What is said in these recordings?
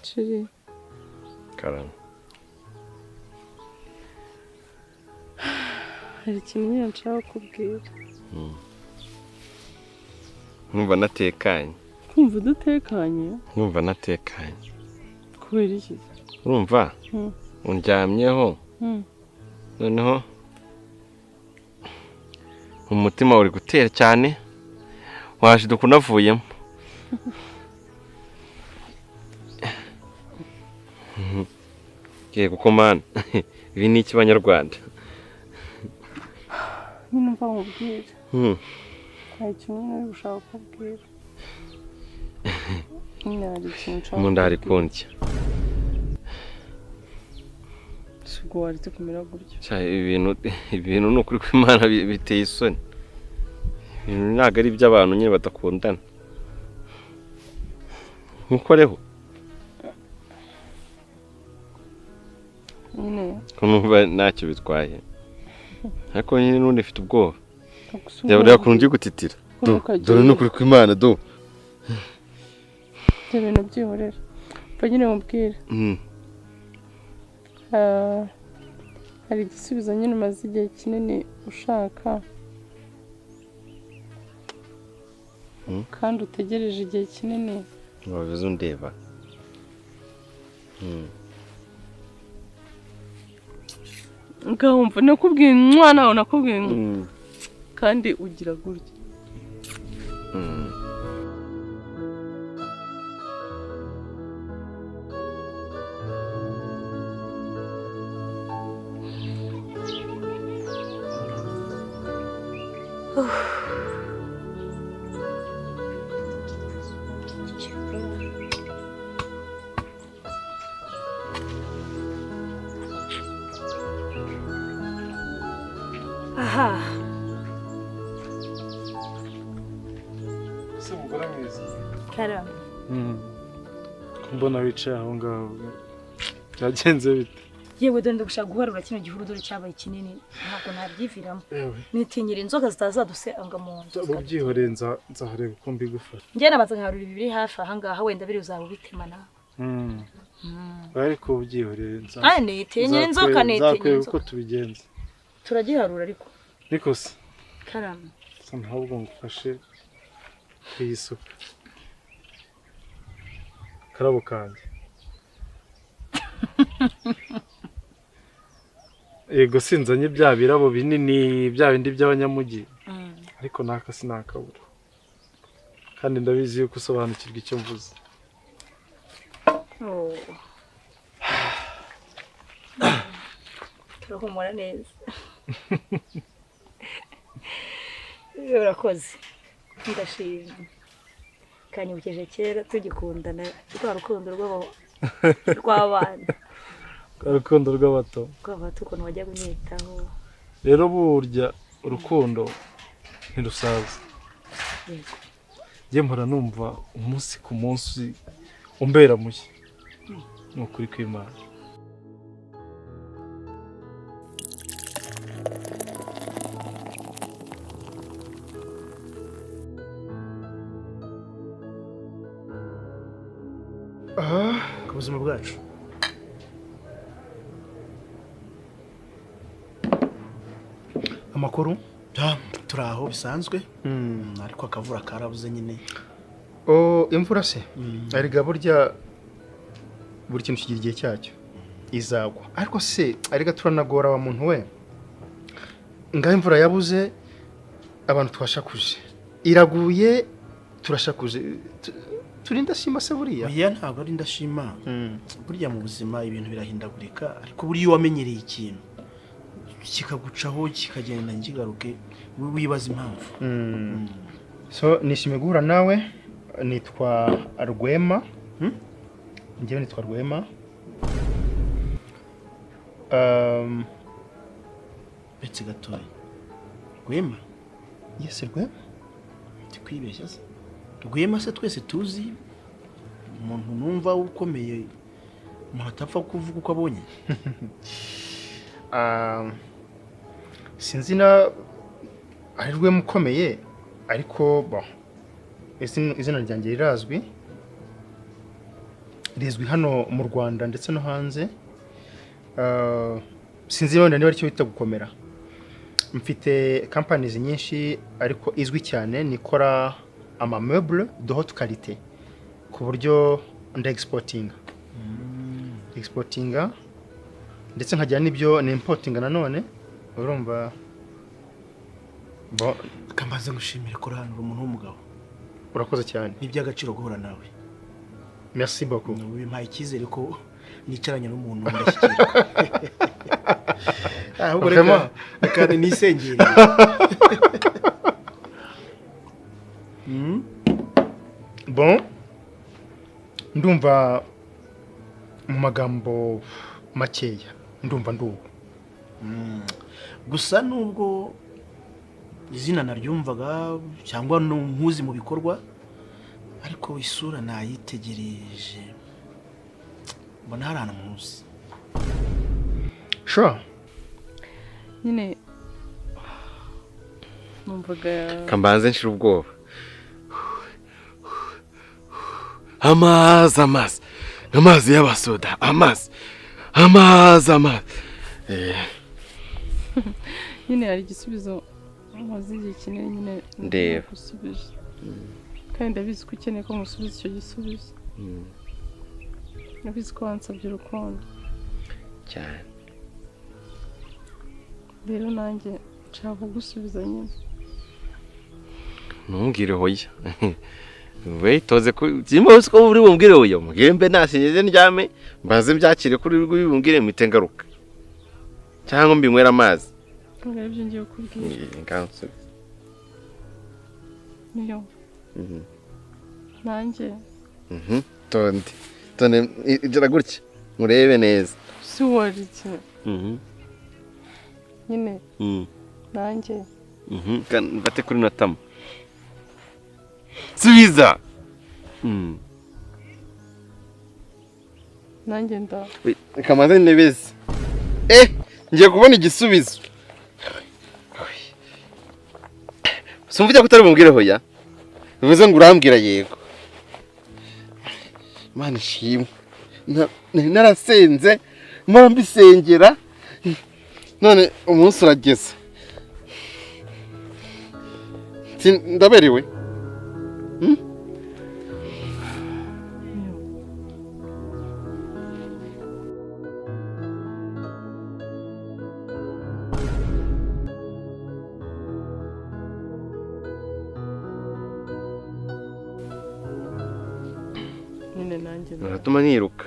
Chéri. Karame. Hari ikintu nyine nshaka kukubwira. Numva natekanye. Kumva udatekanye? Numva natekanye. Kubera iki? Urumva? Undyamyeho. Noneho umutima uri gutera cyane, washiduka unavuyemo. Yego ko mana, ibi ni iki Banyarwanda? Nyine umva nkubwire. Hari ikintu nyine uri gushaka kukubwira. Nyine hari ikintu nshaka Mu nda hari kukubwira. kundya. Si ubwo waretse kumera gutya. Sha, ibi bintu ni ukuri kw'Imana biteye isoni. Ibintu ntabwo ari iby'abantu nyine badakundana. Nkukoreho. Nyine Ko numva ntacyo bitwaye. Ariko nyine n'ubundi mfite ubwoba. Gusa Reba reba ukuntu ndi gutitira. Ko Do, ntukagire. dore ni ukuri kw'Imana do. Ibyo bintu byihorera. Mva nyine mubwire. Ah, hari igisubizo nyine umaze igihe kinini ushaka kandi utegereje igihe kinini. Wabize undeba. Ngahumva nakubwiye mwana wawe, nakubwiye kandi ugira gutya. Aha. Ese mugore mwiza? Karame. Ko mbona wicaye aho ngaho, byagenze bite? Yewe, dore ndagushaka guharura kino gihuru, dore cyabaye kinini, ntabwo nabyiviramo. Yewe. Nitinyira inzoka zitazadusanga mu nzu. Ubyihoreye, nzahareba uko mbigufasha. Njye nabanza nkaharura ibiri hafi aha ngaha, wenda biri uzaba ubitema nawe. Ariko ubyihoreye Ah, nitinyira inzoka, nitinyira nzakwereka uko inzoka. tubigenza. Turagiharura ariko. Niko se? Karame. Sa ntabwo ngufashe kuyisuka karabo kanjye. Yego, sinzanye bya birabo binini, bya bindi by'abanyamujyi, ariko naka sinakabura, kandi ndabizi yuko usobanukirwa icyo mvuze. Oh. Turahumura neza. Urakoze, ndashimye. Kanyibukije kera tugikundana, rwa rukundo rw'abana. Urukundo rw'abato. Rw'abato, ukuntu wajya kunyitaho. Rero burya urukundo ntirusaza. Njye mpora numva umunsi ku munsi umbera mushya, ni ukuri kw'Imana. Ku buzima bwacu. Amakuru? Ah, turi aho bisanzwe, ariko akavura karabuze nyine. Oh, imvura se? Erega burya buri kintu kigira igihe cyacyo, izagwa. Ariko se erega turanagora wa muntu we. Ngaho imvura yabuze, abantu twashakuje, iraguye turashakuje. Turi indashima se buriya? Oya, ntabwo ari indashima. Burya mu buzima ibintu birahindagurika, ariko buriya iyo wamenyereye ikintu kikagucaho kikagenda ntikigaruke, wibaza impamvu. So nishimiye guhura nawe. Nitwa Rwema. Njyewe nitwa Rwema. Uretse gatoya, Rwema? Yes, Rwema. Ndi kwibeshya se? Rwema se twese tuzi, umuntu numva ukomeye, umuntu atapfa kuvuga uko abonye? Sinzi na ari Rwema ukomeye, ariko bon, izina ryanjye rirazwi. Rizwi hano mu Rwanda ndetse no hanze. Sinzi wenda niba aricyo bita gukomera. Mfite companies nyinshi, ariko izwi cyane ni ikora ama meuble de haute qualité, ku buryo nda exportinga ndetse nkagira n'ibyo ni importinga nanone, urumva bo. Kambaze ngushimire ko uri umuntu w'umugabo. Urakoze cyane. Ni iby'agaciro guhura nawe. Merci beaucoup. Bimpaye icyizere ko nicaranye n'umuntu ndashyikirwa. Ahubwo reka Vraiment? reka nisengere. Bon, ndumva mu magambo makeya ndumva ndubu. Gusa nubwo izina naryumvaga cyangwa nkuzi mu bikorwa, ariko isura nayitegereje mbona hari ahantu nkuzi. Sure. Nyine numvaga Kambanze nshira ubwoba. Amazi, amazi, amazi y'abasoda, amazi, amazi, amazi. Nyine hari igisubizo maze igihe kinini nyine Ndeba. gusubiza, kandi ndabizi ko ukeneye ko musubiza icyo gisubizo. Ndabizi ko wansabye urukundo. Cyane. Rero nanjye nshaka kugusubiza nyine. Ntumbwire hoya. We toze ko simba uzi ko uri bumbwire hoya, mbwire mbe nasinyize ndyame, mbaze mbyakire kuri uri bumbwire mpite ngaruka. Cyangwa mbinywera amazi. Ntabwo aribyo ngiye kukubwira. Ngansubize. Niyo nanjye Tonde. Tonde igira gutya. Murebe neza. Si wari iki nyine nanjye. Mfate kuri natama. Subiza. Nanjye nda Reka maze ndebeze. Ngiye kubona igisubizo. Sumva ko utari bumbwire hoya. Bivuze ngo urambwira yego. Imana ishimwe. Nari narasenze, mpora mbisengera. None umunsi urageze. Ndaberewe. Niyo. Nyine nanjye nda Uratuma niruka.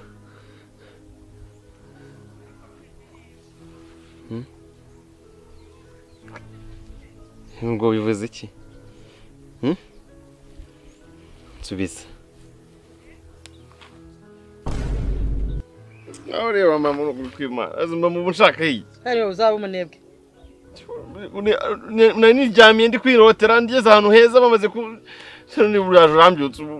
Ngo bivuze iki? Hmm? Nsubiza. Aho ureba mama uri kwimana. Azi mama ubu nshaka iki? Hariya uzaba umunebwe. Nari niryamiye ndi kwirotera ngeze ahantu heza bamaze ku uraje urambyutse ubu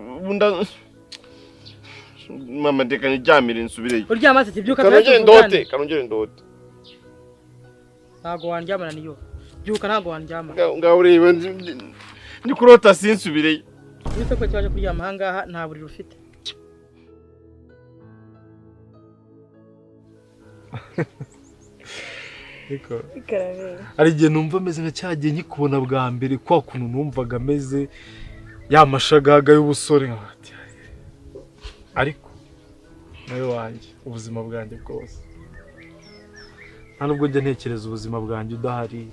mama ndeka niryamire nsubireyo. Uryama se? Byuka. Kanongere ndote, kanongere ndote. Ntabwo wandyamana niyo. Byuka, ntabwo wandyamana. Ngaho ureba ndi kurota sinsubireyo. Uretse ko kibaje kuryama ahangaha nta buriri ufite. Ariko hari igihe numva ameze nka cya gihe nkikubona bwa mbere, kwa kuntu numvaga ameze ya mashagaga y'ubusore, nkavuga ati, ariko nawe wanjye ubuzima bwanjye bwose nta nubwo njya ntekereza ubuzima bwanjye udahari.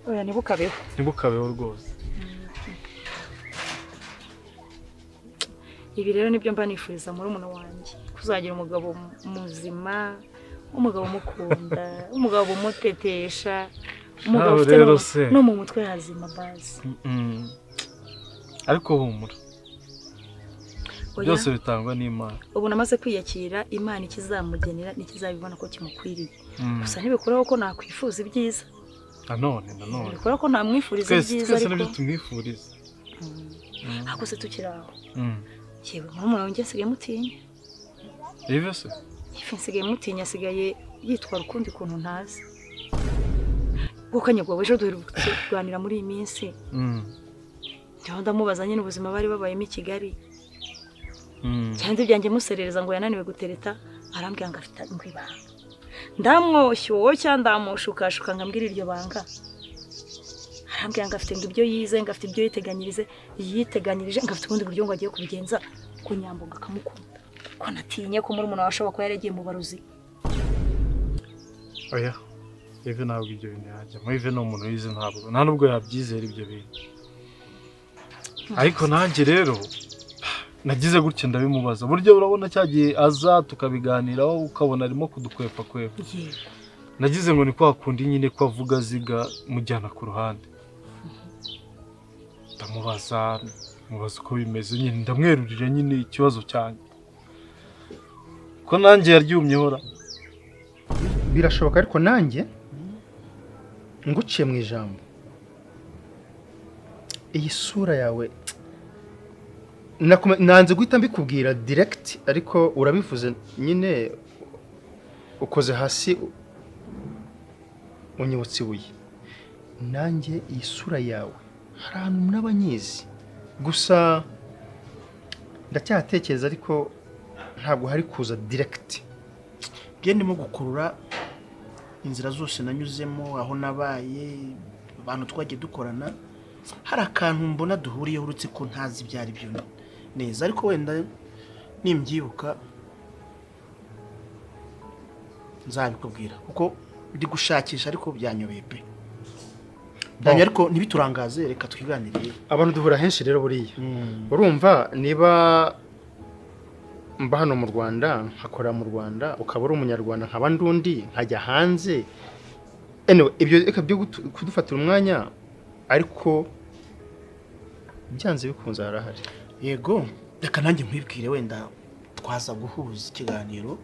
Oya, ntibukabeho. Ntibukabeho rwose. Ibi rero nibyo mba nifuriza murumuna wanjye, kuzagira umugabo muzima, umugabo umukunda, umugabo umutetesha, umugabo Nawe ufite rero se. no mu mutwe hazima bazi. Ariko humura. Oya, Byose bitangwa n'Imana. Ubu namaze kwiyakira, Imana ikizamugenera nikizabibona ko kimukwiriye. Gusa ntibikuraho ko nakwifuza ibyiza. Nanone nanone Ntibikuraho ko namwifuriza twese ibyiza, twese ariko nibyo tumwifuriza. Ariko se tukiri aho, yewe murumuna wanjye nsigaye mutinya. Ivi se? Ifi nsigaye mutinya, asigaye yitwara ukundi kuntu ntazi. Kuko kanyagwa ejo duherutse kuganira muri iyi minsi, ndiho ndamubaza nyine ubuzima bari babayemo i Kigali. Cyangwa ibyanjye muserereza ngo yananiwe gutereta, arambwira ngo afite ngo ibanga. Ndamwoshyushya, ndamushukashuka, nkambwira iryo banga. Arambwira ngo afite ngo ibyo yize, ngo afite ibyo yiteganyirize yiteganyirije, ngo afite ubundi buryo ngo agiye kubigenza, ko Nyambo ngo akamukunda, ko natinye ko murumuna wawe ashobora kuba yaragiye mu barozi. Oya, Eve ntabwo ibyo bintu yajyamo. Eve ni umuntu wize, ntabwo nta nubwo yabyizera ibyo bintu. Ariko nanjye rero nagize gutya ndabimubaza. Buryo urabona cyagiye aza tukabiganiraho, ukabona arimo kudukwepa kwepa. Nagize ngo ni kwa kundi nyine ko avuga aziga, mujyana ku ruhande, ndamubaza, mubaza uko bimeze nyine, ndamwerurira nyine ikibazo cyanjye, ko nanjye yaryumyeho ra. Birashoboka, ariko nanjye nguciye mu ijambo, iyi sura yawe nanze guhita mbikubwira direct, ariko urabivuze nyine, ukoze hasi unyibutsa ibuye. Nanjye iyi sura yawe hari ahantu n'abanyizi, gusa ndacyatekereza, ariko ntabwo hari kuza direct. Njye ndimo gukurura inzira zose nanyuzemo, aho nabaye, abantu twagiye dukorana, hari akantu mbona duhuriyeho, uretse ko ntazi ibyo ari byo neza, ariko wenda nimbyibuka nzabikubwira, kuko ndi gushakisha ariko byanyobeye pe, byanyobeye. Ariko ntibiturangaze, reka twiganirire. Abantu duhura henshi rero buriya. Urumva, niba mba hano mu Rwanda, nkakora mu Rwanda, ukaba uri Umunyarwanda, nkaba ndundi, nkajya hanze, anyway, ibyo reka byo kudufatira umwanya, ariko byanze bikunze harahari. Yego, reka nanjye nkwibwire, wenda twaza guhuza ikiganiro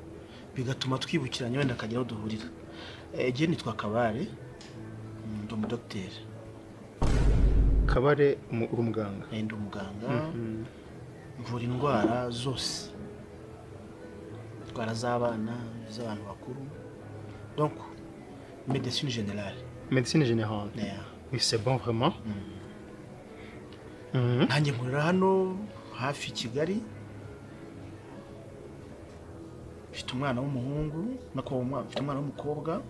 bigatuma twibukiranya, wenda akagira aho duhurira. Njye nitwa Kabare, ndi umudogiteri. Kabare, uri umuganga? Ndi umuganga, mvura indwara zose, indwara z'abana, iz'abantu bakuru, donc médecine générale. Médecine générale. Yeah. Oui, c'est bon vraiment. Nanjye nkorera hano hafi i Kigali. Mfite umwana w'umuhungu, nako mfite umwana w'umukobwa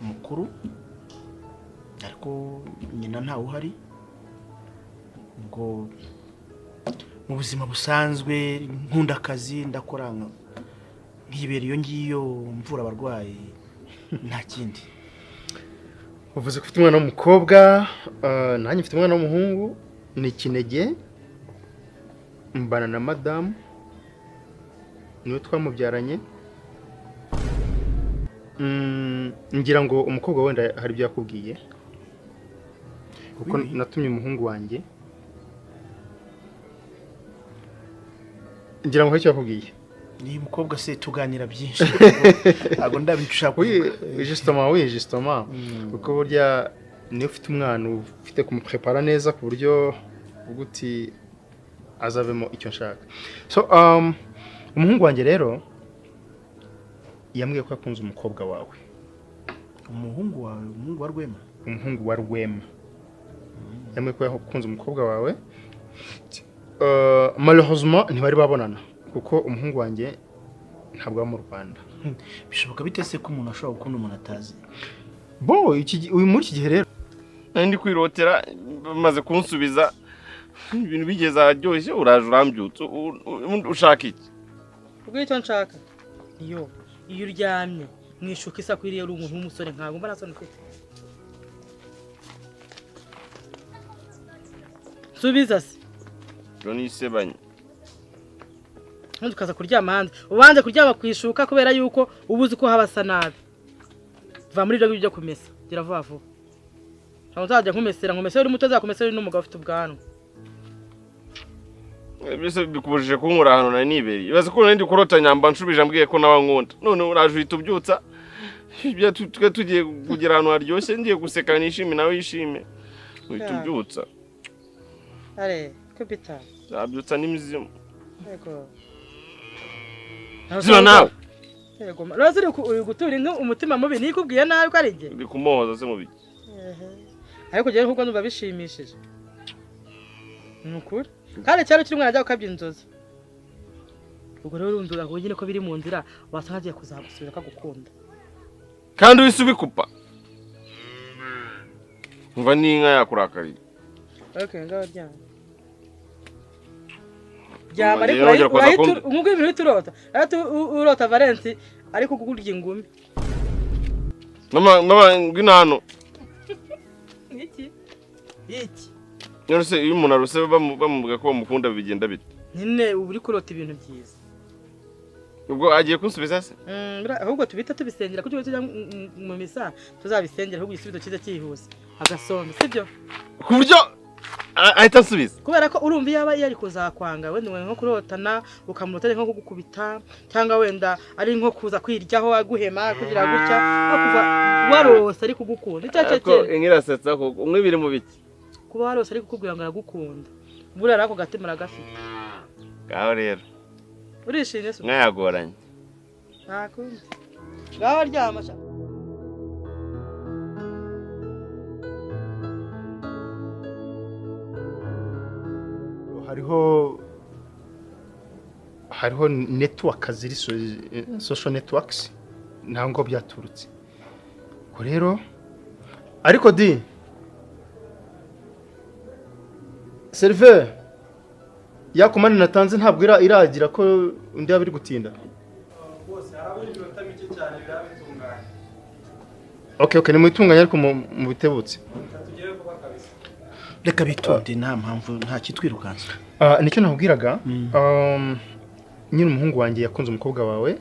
mukuru, ariko nyina ntawe uhari. Ubwo mu buzima busanzwe nkunda akazi, ndakora nkibera iyo ngiyo, mvura abarwayi, nta kindi. Uvuze ko ufite umwana w'umukobwa, nanjye mfite umwana w'umuhungu, ni ikinege, mbana na madamu, niwe twamubyaranye. Ngira ngo umukobwa wenda hari ibyo yakubwiye, kuko Oui. natumye umuhungu wanjye, ngira ngo hari icyo yakubwiye. Ni umukobwa se tuganira byinshi, ntabwo ndabona ushaka Oui, kuvuga. justement, oui, justement. Kuko burya niyo ufite umwana, ufite kumuprepara neza ku buryo uvuga uti azavemo icyo nshaka. So umuhungu wanjye rero yambwiye ko yakunze umukobwa wawe. Umuhungu wawe? Umuhungu wa Rwema? Umuhungu wa Rwema yambwiye ko yakunze umukobwa wawe. Malheureusement ntibari babonana, kuko umuhungu wanjye ntabwo aba mu Rwanda. Bishoboka bite se ko umuntu ashobora gukunda umuntu atazi? Bo uyu muri iki gihe rero Nari ndi kwirotera, bamaze kunsubiza, ibintu bigeze aharyoshye, uraje urambyutsa. Ushaka iki? Ubwo icyo nshaka, iyo uryamye mu ishuka isa kwiriye, uri umuntu w'umusore, ntabwo mba nta soni ufite. Subiza se. Ibyo ni isebanya. Ntuzi ukaza kuryama hanze, ubanze kuryama ku ishuka, kubera yuko uba uzi ko haba hasa nabi. Va muri ibyo ngibyo byo kumesa, gira vuba vuba. Ntabwo nzajya nkumesera, nkumesera uri muto, nzakumesera uri n'umugabo ufite ubwanwa. Byose bikubujije kunkura ahantu nari nibereye. Ibaze ko nari ndi kurota Nyamba nshubije, ambwiye ko nawe ankunda, none uraje uhita ubyutsa ibyo twe tugiye kugera ahantu haryoshye, ngiye guseka nishime nawe yishime, uhita ubyutsa. Are kubita. Zabyutsa n'imizimu. Yego. Ziba nawe. Yego, urazi uri gutura inka umutima mubi, nikubwiye nabi ko ari njye. Ndi kumuhoza se mu biki? Ariko njyewe ahubwo ndumva bishimishije, ni ukuri. Kandi cyari ukiri umwana ajya gukabya inzozi. Ubwo rero urumva ngo nyine ko biri mu nzira, wasanga agiye kuzagusubira akagukunda. Kandi wese ubikupa, umva n'inka yakurakariye. Okay, ngaho ryama. Ryama ariko. Nongera kuza Nk'uko ibintu uhita urota, urahita urota Valence ariko kukurya ingumi. Mama, mama, ngwino hano. Iki iki? None se iyo umuntu arose bamubwira ko bamukunda bigenda bite? Nyine uba uri kurota ibintu byiza. Ubwo agiye kunsubiza se? Ahubwo tubita tubisengera kuko tujya mu misa tuzabisengera, ahubwo igisubizo cyiza cyihuse agasombe, sibyo? Ku buryo ahita ansubiza. Kubera ko urumva iyo aba yari kuzakwanga, wenda nko kurotana ukamurota ari nko kugukubita, cyangwa wenda ari nko kuza kwiryaho aguhema kugira gutya, no kuva warose ari kugukunda icyo cyo. Ariko inka irasetsa koko, umwe biri mu biki? Kuba warose ari kukubwira ngo aragukunda, buriya rero ako gatima aragafite. Ngaho rero. Urishimye se? Inka yagoranye. Nta kundi, ngaho ryama sha. Hariho network ziri social networks, ntabwo byaturutse ubwo rero, ariko di seriveri ya commande natanze ntabwo iragira ko undi yaba iri gutinda. Bose harabura iminota mike cyane birabitunganya. Okay, ni mubitunganye ariko mu bitebutse. Tugere vuba kabisa. Reka bitonde, nta mpamvu, nta kitwirukansa. Ah, nicyo nakubwiraga. Nyine umuhungu wanjye yakunze umukobwa wawe.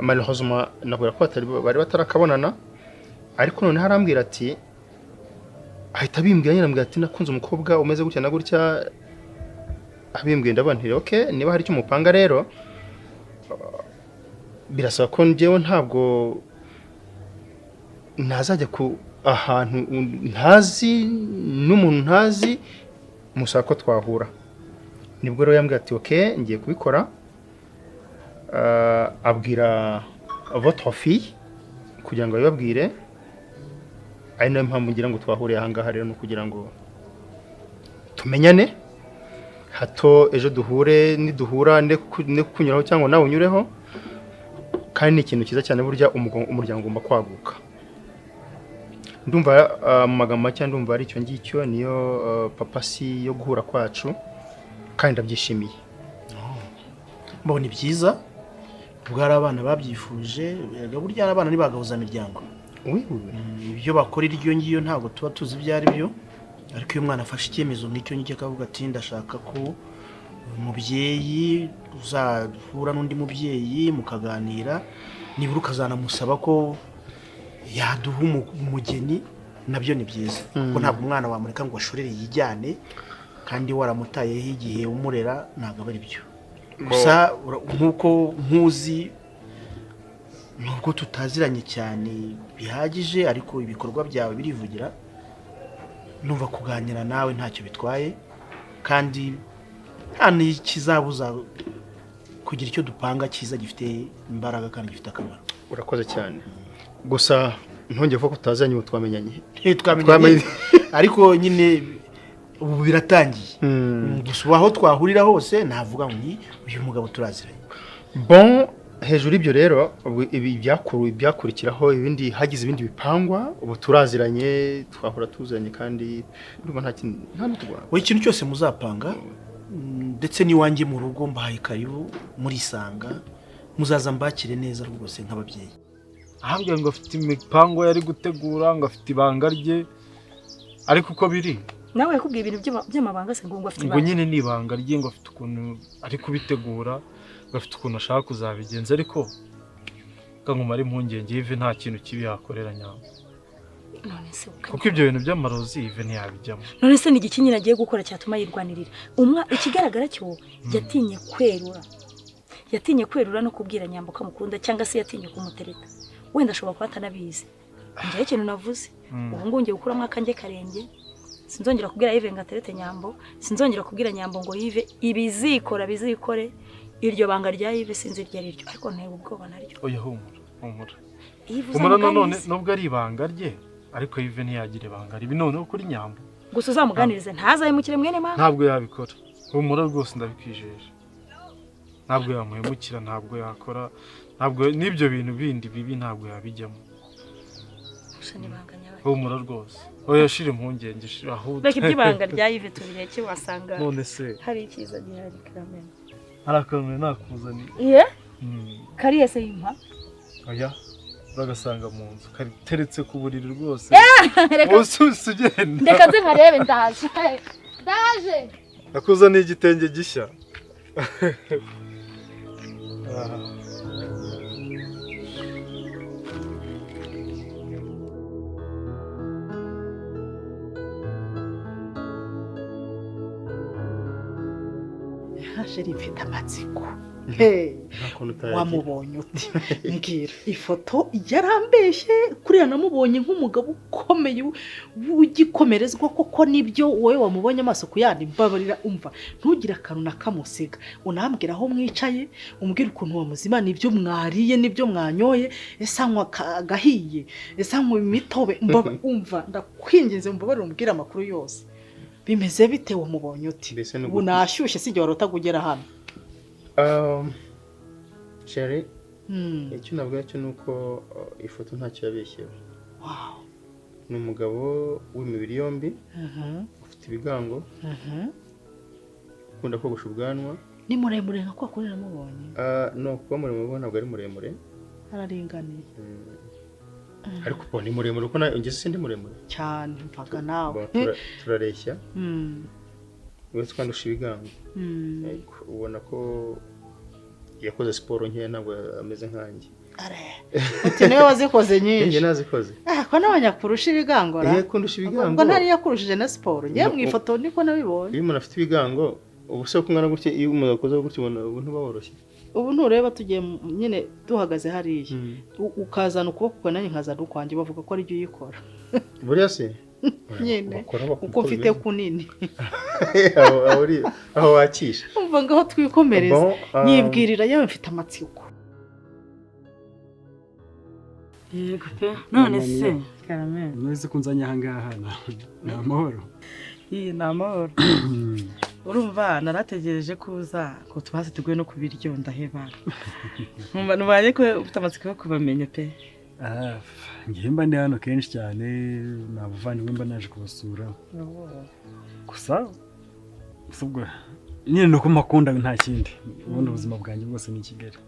Malheureusement nabwira ko bari batarakabonana, ariko noneho arambwira ati, ahita abimbwira nyine, arambwira ati nakunze umukobwa umeze gutya na gutya. Abimbwiye ndavuga nti okay, niba hari icyo mupanga rero, birasaba ko njyewe ntabwo ntazajya ku ahantu ntazi n'umuntu ntazi, musaba ko twahura. Nibwo rero yambwiye ati ok, ngiye kubikora. Abwira votre fille kugira ngo abibabwire, ari nayo mpamvu ngira ngo twahuriye aha ngaha rero, ni ukugira ngo tumenyane, hato ejo duhure, niduhura ne kukunyuraho cyangwa nawe unyureho. Kandi ni ikintu cyiza cyane, burya umuryango ugomba kwaguka. Ndumva mu magambo make ndumva ari icyo ngicyo, niyo purpose yo guhura kwacu, kandi ndabyishimiye. Mbona byiza ubwo hari abana babyifuje. Erega burya abana ntibagahuza miryango. Oui, oui, oui. Ibyo bakora iryo ngiyo ntabwo tuba tuzi ibyo ari byo, ariko iyo umwana afashe icyemezo nk'icyo ngicyo akavuga ati ndashaka ko umubyeyi uzahura n'undi mubyeyi mukaganira, nibura ukazanamusaba ko yaduha umugeni, nabyo ni byiza, kuko ntabwo umwana wamureka ngo ashorere yijyane kandi waramutayeho igihe umurera, ntabwo aba ari byo. Gusa nk'uko nkuzi, nubwo tutaziranye cyane bihagije, ariko ibikorwa byawe birivugira. Numva kuganira nawe ntacyo bitwaye, kandi nta n'ikizabuza kugira icyo dupanga cyiza gifite imbaraga kandi gifite akamaro. Urakoze cyane, gusa ntongeye kuvuga ko tutaziranye, ubu twamenyanye. Twamenyanye. Twamenye. Ariko nyine ubu biratangiye. Gusa ubu aho twahurira hose navuga ngo ni uyu mugabo turaziranye. Bon, hejuru y'ibyo rero, ubwo ibi ibyakurikiraho ibindi, hagize ibindi bipangwa, ubu turaziranye, twahora tuziranye, kandi ndumva nta kintu, nta n'utugorana. Wowe ikintu cyose muzapanga, ndetse n'iwanjye mu rugo mbahaye karibu, murisanga, muzaza mbakire neza rwose nk'ababyeyi. Ahambwira ngo afite imipango yari gutegura, ngo afite ibanga rye, ariko uko biri Nawe yakubwiye ibintu by'amabanga se, ngo afite ngo ibanga? Nyine ni ibanga rye, ngo afite ukuntu ari kubitegura, ngo afite ukuntu ashaka kuzabigenza, ariko ngumara impungenge, Yves nta kintu kibi yakorera Nyambo. None se Kuko ibyo bintu by'amarozi Yves ntiyabijyamo. None se ni igiki nyine agiye gukora cyatuma yirwanirira umwa? Ikigaragara cyo yatinye kwerura, yatinye kwerura no kubwira Nyambo ko amukunda, cyangwa se yatinye kumutereta, wenda ashobora kuba atanabizi. Njyewe ikintu navuze, ubu ngubu ngiye gukuramo akanjye karenge, sinzongera kubwira Yves ngo aterete Nyambo, sinzongera kubwira Nyambo ngo Yves ibizikora bizikore. Iryo banga rya Yves sinzi iryo ari ryo, ariko ntewe ubwoba naryo. Oya, humura, humura. Yves Humura nanone. uzamuganirize. Nubwo ari ibanga rye, ariko Yves ntiyagira ibanga ribi noneho kuri Nyambo. Gusa uzamuganirize ntazahemukire mwene mama. Ntabwo yabikora, humura rwose, ndabikwijeje. Ntabwo yamuhemukira, ntabwo yakora, ntabwo n'ibyo bintu bindi bibi ntabwo yabijyamo. Gusa n'ibanga nyabagendwa. Humura rwose, oya, shira impungenge, shira ahubwo. Reka iby'ibanga rya Yves tubireke, wasanga None se hari icyiza gihari, Karamena. Hari akantu nari nakuzaniye. Iye? Kariya se yimpa? Oya, uragasanga mu nzu, kariteretse ku buriri rwose. Reka. Ususa ugenda. Ndeka nze nkarebe, ndaje, ndaje. Nakuzaniye igitenge gishya. Ah. Chéri, mfite amatsiko. Hey, Nta kuntu utayagira. Wamubonye ute? Mbwira ifoto yarambeshye kuriya. Namubonye nk'umugabo ukomeye w'igikomerezwa koko. Nibyo, wowe wamubonye amaso ku yandi. Mbabarira, umva, ntugire akantu na kamusiga. Unambwira aho mwicaye, umbwira ukuntu wamuzima, nibyo mwariye, nibyo mwanyoye, ese anywa agahiye, ese anywa imitobe. Umva, ndakwinginze, mbabarira, umbwire amakuru yose. Bimeze bite? Wamubonye ute? Mbese ni Ubu nashyushye, si igihe warota kugera hano. Chéri, icyo navuga cyo ni uko ifoto ntacyo yabeshyeho. Ni umugabo w'imibiri yombi, ufite ibigango, ukunda kogosha ubwanwa. Ni muremure nka kwa kundi namubonye? No kuba muremure ubwo ntabwo ari muremure. Araringaniye. Ariko ubwo ni muremure kuko njye sindi muremure. Cyane, mvaga nawe. Bon, turareshya. Uretse ko andusha ibigango. Ariko ubona ko yakoze siporo nkeya, ntabwo ameze nkanjye. Uti niwe wazikoze nyinshi? Njye nazikoze. Ah, ko n'abanyakurusha ibigango ra? Eh, ko ndusha ibigango. Ubwo ntari yakurushije na siporo njye mu No, ifoto niko nabibonye. Iyo umuntu afite ibigango, ubu se ko ungana gutya, iyo umuntu akoze gutya, ubona ubu ntuba woroshye. Ubu ntureba tugiye nyine duhagaze hariya, ukazana ukuboko kwawe nanjye nkazana ukwanjye, bavuga ko aribyo uyikora. Buriya se Nyine bakora bakora uko uko mfite bimeze. kunini. Aho wakisha. Umva, ngaho twikomereza. Bon, Nyibwirira yewe, mfite amatsiko. Yego pe, none se Karameli? None ko nzanye ahangaha ni amahoro? Iyi ni amahoro. Urumva narategereje ko uza ngo tubase tuguye no ku biryo, ndaheba. Nkumva nubanye ko ufite amatsiko yo kubamenya pe. Ah, ngiye mba ndi hano kenshi cyane, ni abavandimwe mba naje kubasura gusa. Gusa ubwo nyine ni uko mpakunda, nta kindi. Ubundi ubuzima bwanjye bwose ni i Kigali.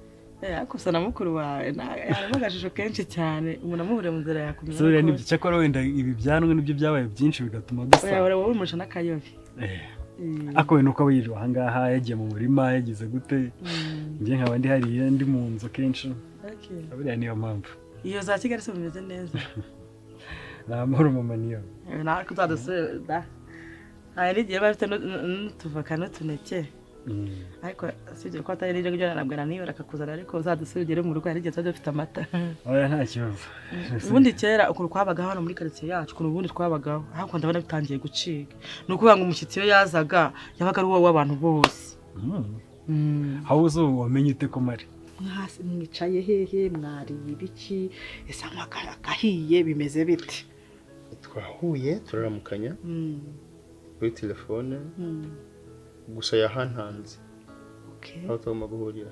Eh, ariko usa na mukuru wawe, harimo agashusho kenshi cyane, umuntu amuhuriye mu nzira yakumenya. So buriya nibyo, cyakora wenda ibi byanwa nibyo byabaye byinshi bigatuma dusa. Oya, wowe umurusha n'akayobe. Eh, ariko we nuko aba yirirwa ahangaha, yagiye mu murima, yagize gute, njye nkaba ndi hariya, ndi mu nzu kenshi. Buriya niyo mpamvu. Iyo za Kigali se bimeze neza? Ni amahoro, mama, niyo. Eh, nawe uzadusure da. Hari n'igihe baba bafite n'utuvoka n'utuneke, ariko sibyo ko atari n'ibyo ngibyo narabwira niba akakuzana, ariko uzadusure ugere mu rugo, hari igihe tuba dufite amata. Oya, nta kibazo. Ubundi kera ukuntu twabagaho hano muri karitsiye yacu, ukuntu ubundi twabagaho, ariko ndabona bitangiye gucika, ni ukuvuga ngo umushyitsi iyo yazaga yabaga ari uwo w'abantu bose. Aho uzi ubu wamenye ute ko mari? Mwicaye hehe? Mwariye ibiki? Ese anywa agahiye? Bimeze bite? Twahuye, turaramukanya kuri telefone. Gusa yahantanze aho tugomba guhurira.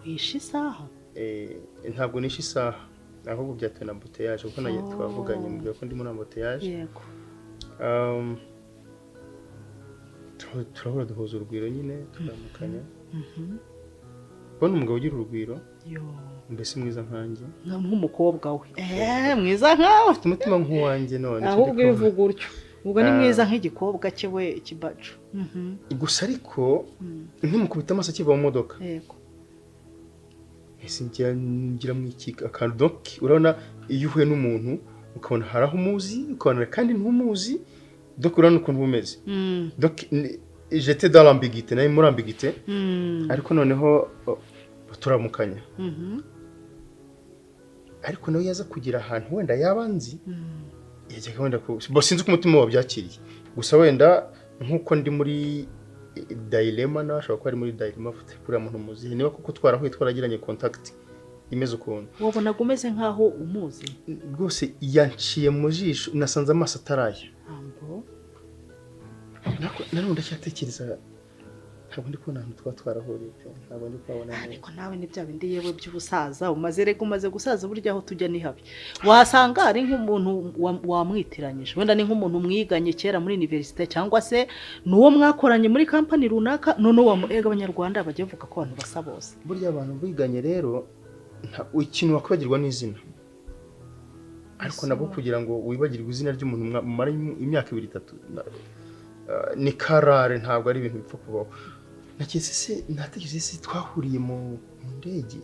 Wishe isaha? Eh, ntabwo nishe isaha, ahubwo byatewe na embouteillage, kuko nanjye twavuganye mubwira ko ndi muri embouteillage. Turahura, duhuza urugwiro nyine, turamukanya. Kubona umugabo ugira urugwiro, Yo. mbese mwiza nkanjye. Nk'umukobwa we. Eh, mwiza nkawe. Ufite umutima nk'uwanjye none. Ahubwo iyo uvuga utyo, ubwo ni Ah. mwiza nk'igikobwa cye we, ikibacu. Gusa ariko nkimukubita amaso akiva mu modoka, ese ngira mu iki akantu, donc urabona iyo uhuye n'umuntu ukabona hari aho umuzi, ukabona kandi ntumuzi, donc urabona ukuntu bumeze. Donc j'étais dans l'ambiguïté, nari muri ambiguïté. Ariko noneho turamukanya, ariko nawe yaza kugira ahantu wenda yaba nzi, yajyaga wenda ku bo, sinzi uko umutima wabyakiriye. Gusa wenda nk'uko ndi muri dilemma, nawe ashobora kuba ari muri dilemma, afite kuriya muntu muzihe, niba kuko twarahuye, twaragiranye contact imeze ukuntu. Wabonaga umeze nk'aho umuzi? Rwose yanciye mu jisho, nasanze amaso ataraya. Ntabwo. Nanone ndacyatekereza. Ntabwo ndi kubona ahantu twaba twarahuriye pe, ntabwo ndi kuhabona neza. Ariko nawe ni bya bindi yewe by'ubusaza umaze, rega umaze gusaza, burya aho tujya ni habi. Wasanga ari nk'umuntu wamwitiranyije, wenda ni nk'umuntu mwiganye kera muri université, cyangwa se ni uwo mwakoranye muri kampani runaka. Noneho ega Abanyarwanda bajya bavuga ko abantu basa bose. Burya abantu biganye rero, ikintu wakwibagirwa n'izina, ariko nabwo kugira ngo wibagirwe izina ry'umuntu mumara imyaka ibiri, itatu, ni karare, ntabwo ari ibintu bipfa kubaho. Naketse se, natekereje se twahuriye mu ndege?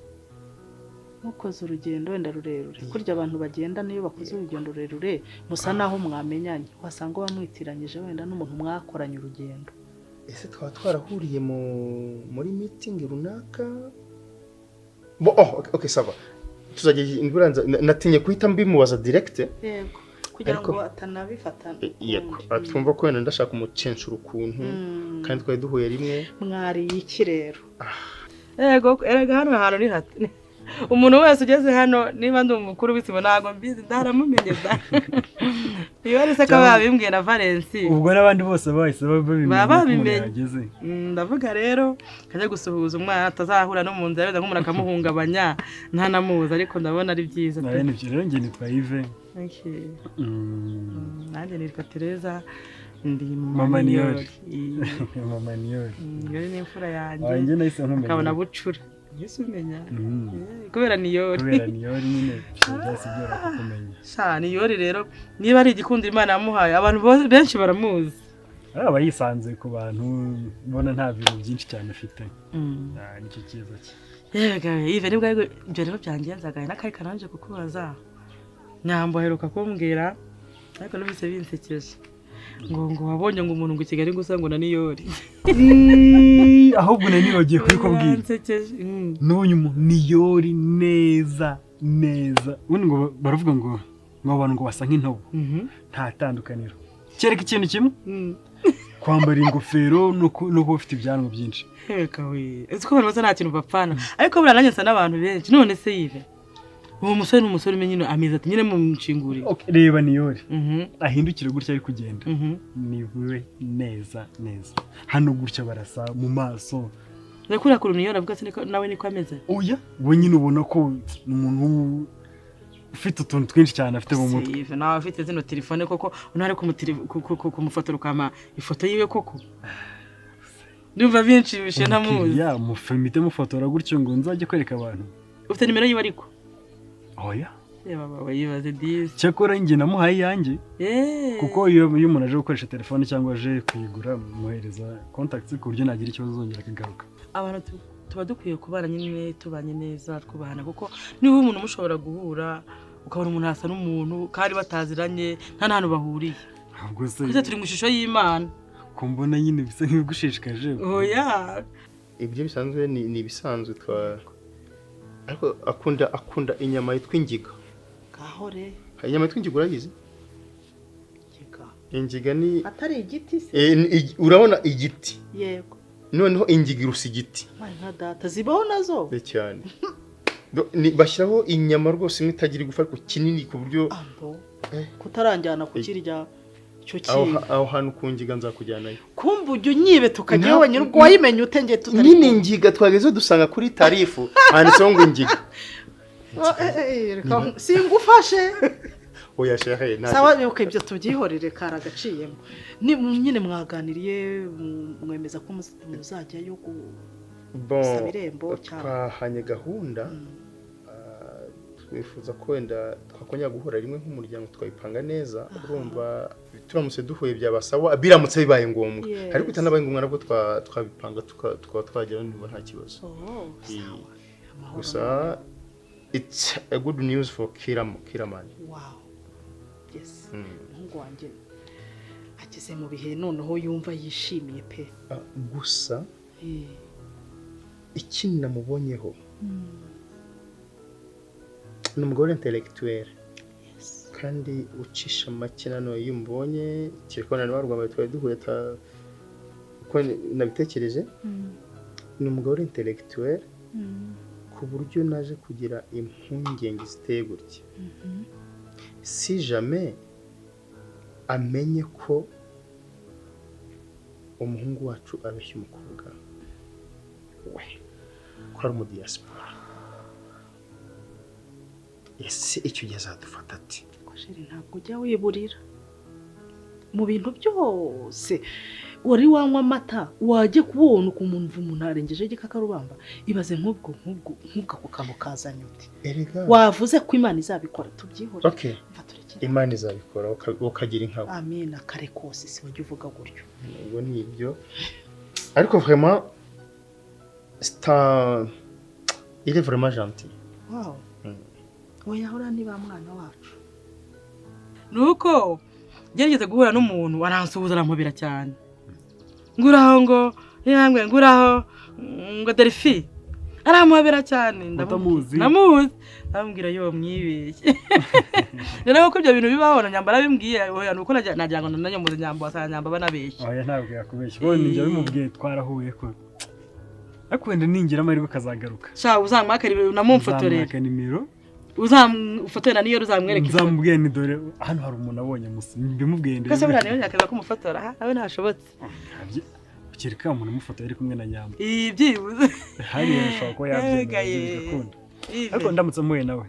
Mukoze urugendo wenda rurerure, kurya abantu bagenda niyo bakoze urugendo rurerure musa naho mwamenyanye, wasanga wamwitiranyije wenda n'umuntu mwakoranye urugendo. Ese twaba twarahuriye muri meeting runaka? Bo, oh, okay, ça va, tuzajya imvura. Natinye guhita mbimubaza direct. Yego, kugira Ariko- ngo atanabifata. Yego, twumva ko wenda ndashaka umucenshura ukuntu, kandi twari duhuye rimwe. Mwariye iki rero? Yego, erega hano hantu ni hato. Umuntu wese ugeze hano, niba ndi umukuru w'isibo ntabwo mbizi, ndaramumenye da. Iyo ari se ko babimbwiye na Valensi. Ubwo n'abandi bose bahise babimenya Baba ko umuntu babimenye. yahageze. Ndavuga rero kajya gusuhuza umwana atazahura no mu nzira wenda nk'umuntu akamuhungabanya ntanamuzi, ariko ndabona ari byiza pe. Nawe nibyo rero, njye nitwa Yves. Okay. Nanjye nitwa Tereza, ndi Mama Niyori. Niyori. Mama Niyori. Niyori ni imfura yanjye. Ah, njye nahise nkumenya. Akaba na bucura. Yesu, umenya. Kubera Niyori. Kubera Niyori nyine byahise byoroha kukumenya. Sha, Niyori rero niba ari igikundiro Imana yamuhaye, abantu benshi baramuzi. Aba yisanze ku bantu, ubona nta bintu byinshi cyane afite. Ah, nicyo cyiza cye. Yega Yves, nibwo ariko ibyo rero byangenzaga n'akari kananje kukubaza. Nyambo aheruka kumbwira, ariko numvise binsekeje, ngo wabonye ngo umuntu ngo i Kigali gusa ngo na Niyori. Ahubwo nari nibagiye kubikubwira. Yansekeje. N'uyu Niyori neza neza, ubundi ngo baravuga ngo abantu ngo basa nk'intobo, nta tandukaniro kereka ikintu kimwe, kwambara ingofero no kuba ufite ibyanwa byinshi. Reka we, uzi ko abantu basa nta kintu bapfana, ariko buriya nanjye nsa n'abantu benshi. None se Yves, uwo musore ni umusore umenya nyine ameze ati nyine mumushinguriye? Okay, reba Niyori ahindukire gutya ari kugenda, ni we neza neza, hano gutya barasa mu maso. Kuriya kuntu Niyori avuga se nawe niko ameze? Oya, we nyine ubona ko ni umuntu ufite utuntu twinshi cyane afite mu mutwe. Yves, nawe afite zino telefone koko, unari kumufotora ukampa ifoto yiwe koko, ndumva binshimishije ntamuzi. Umukiriya mufite mufotora gutyo ngo nzajye kwereka abantu? Ufite nimero yiwe ariko? Oya. Reba baba yibaze disi. Cyakora njye namuhaye iyanjye, kuko iyo umuntu aje gukoresha telefone cyangwa aje kuyigura, muhereza contacts ku buryo nagira ikibazo azongera akagaruka. Abantu tuba dukwiye kubana nyine tubanye neza, twubahana, kuko niba umuntu mushobora guhura ukabona umuntu asa n'umuntu kandi bataziranye, nta n'ahantu bahuriye. Ahubwo se Twese turi mu ishusho y'Imana. Ko mbona nyine bisa nk'ibigushishikaje? Oya. Ibyo bisanzwe ni ibisanzwe twa, ariko akunda inyama yitwa ingiga. Ngaho re. Inyama yitwa ingiga urayizi? Ingiga? Ingiga ni Atari igiti se? Urabona igiti? Yego. Noneho ingiga irusa igiti. Mwana nka data, zibaho nazo? Cyane. Bashyiraho inyama rwose imwe itagira igufa, ariko kinini ku buryo Ambo kutaranjyana kukirya icyo aho kintu. Aho hantu ku ngiga nzakujyanayo. Kumva ujya unyibe tukajyayo wenyine, ubwo wayimenye ute nge tutari Nyine kumwe? Ingiga twageze dusanga kuri tarifu handitseho ngo ingiga. Oh, reka singufashe. Oya shehe, nta Sawa, okay, ibyo tubyihorere, kari agaciyemo. Ni nyine mwaganiriye, mwemeza ko muzajyayo Bon, gusaba irembo cyangwa? Twahanye gahunda, twifuza ko wenda twakongera guhura rimwe nk'umuryango tukabipanga neza. Urumva turamutse duhuye byaba sawa, biramutse bibaye ngombwa. Ariko bitanabaye ngombwa nabwo twabipanga tukaba twagera, ndumva nta kibazo. Oh, sawa. Amahoro. Gusa it's a good news for Kiraman. Wow, yes. Umuhungu wanjye ageze mu bihe noneho yumva yishimiye pe. Ah, gusa ikindi namubonyeho ni umugore intellectuel kandi ucisha make. Nanone iyo umubonye, kereka wenda warwambaye twari duhuye uko nabitekereje, ni umugore intellectuel ku buryo naje kugira impungenge ziteye gutya: si jamais amenye ko umuhungu wacu abeshya umukobwa. We ko ari umudiyasipora, ese icyo gihe azadufata ati? Chéri, ntabwo ujya wiburira mu bintu byose. Wari wanywa amata, wajya kubona ukuntu umuntu arengeje igikakarubamba. Ibaze nk'ubwo ako kantu kazanye ute? Erega Wavuze ko Imana izabikora, tubyihore. Okay, Imana izabikora, ukagira inka. Amina. Kare kose si wajya uvuga gutyo. Ubwo ni ibyo, ariko vraiment c'est un il est vraiment gentil. Wow. Oya, hora niba mwana wacu. Nuko gerageza guhura n'umuntu, aransuhuza, arampobera cyane, nguraho ngo yambwe, nguraho ngo Delphi, arampobera cyane. Utamuzi? Ndamuzi, ndamubwira yo mwibeshye. Rero ko ibyo bintu bibaho na Nyamba arabimbwiye. Oya, nuko nagira ngo nanyomoze Nyamba, wasanga Nyamba banabeshye. Oya, ntabwo yakubeshya, wowe ninjye bimubwiye, twarahuye ko, ariko wenda ningira amahirwe akazagaruka. Sha, uzamwaka namumfotorera. Nzamwaka nimero. Uzamufotorera niyo uzamwereka ifoto. Nzamubwiye ni dore hano hari umuntu abonye musa, mbimubwiye. Kose buriya niyo yakaza kumufotora, ha nawe ntashobotse. Kereka umuntu umufoto yari kumwe na Nyamba. Iyi byibuze. Hariya bishobora kuba yabyemera. Ega ye. Bigakunda. Ive. Ariko ndamutse mpuye nawe,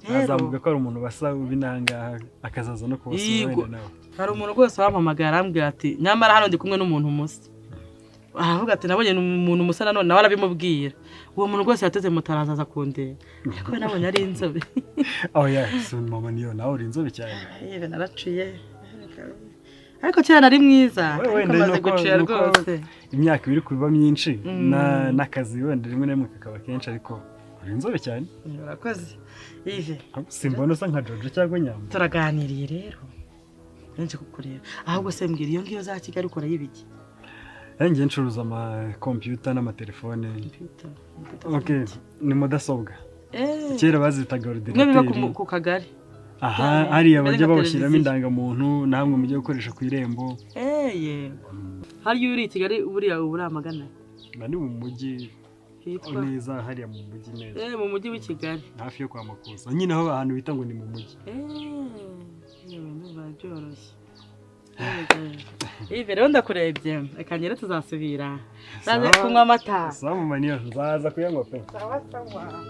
Rero. azamuga ko ari umuntu basa ubinangaha, akazaza no kubasura. Yego. Wenda nawe. Hari umuntu rwose wampamagara, arambwira ati nyamara hano ndi kumwe n'umuntu musa. Aravuga ati nabonye umuntu musa nanone, nawe arabimubwira. Uwo muntu rwose yateze moto, arazaza kundeba, ariko we nabonye ari inzobe. Oh yeah, so mama niyo nawe uri inzobe cyane. Yewe, naraciye, ariko kera nari mwiza. Wowe Ariko wenda maze gucira nuko rwose. Imyaka iri kuba myinshi n'akazi wenda rimwe na rimwe kakaba kenshi, ariko uri inzobe cyane. Urakoze, Yves. Simbona usa nka Jojo cyangwa Nyamba. Turaganiriye rero, nje kukureba. Ahubwo se mbwira, iyo ngiyo za Kigali ukora y'ibiki? Njye ncuruza amakompiyuta n'amatelefone. Okay, ni mudasobwa. Kera bazitaga Bimwe biba ordinateur. ku kagari. Aha hariya Bimeze bajya nka babashyiramo televiziyo. indangamuntu, namwe mujye gukoresha ku Irembo. Yego, hariya uri i Kigali buriya uba uri amagana? Mba ni mu mujyi. Hitwa? Neza hariya mu mujyi neza. Mu mujyi w'i Kigali. Hafi yo kwa Makuza nyine, aho ahantu bita ngo ni mu mujyi. Yewe, ndumva byoroshye. Yves, rero ndakurebye, reka ngere, tuzasubira, naze kunywa amata. Sawa mama, niyo nzaza kuyanywa pe. Sawa sawa.